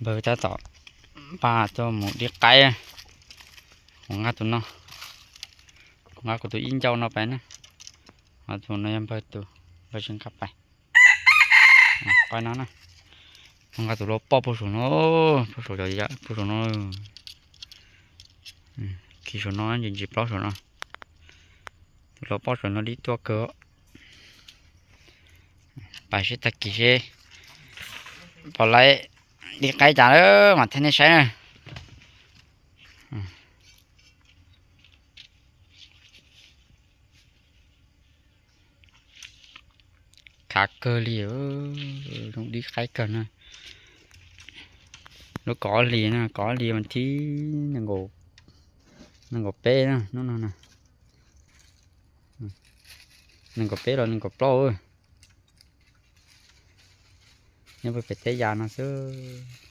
Npawg tab tom npaj tuaj mus dib qaib. Kuv nqa tus no, kuv nqa kuv tus ib ncauj no pais na. Ho tus no yog npawg tus, npawg tsis nqa pais. Qaib no na, kuv nqa tus lau poj puag saum no, puag saum, puag saum no. Kiv saum no, ntsis ntsis plaub saum no. Tus lau poj saum no dib tuaj kawg. Pais seb tag kis seb puas laib dib qaib cas lawm mam thaij nej saib na. Khav kawg li, zoo dib qaib kawg na. Lub kaum ob hlis na, kaum ob hlis vas thib nees nkaum peb na, hnub no na. Nees nkaum peb los nees nkaum plaub. Nyob pem teb yas no xwb.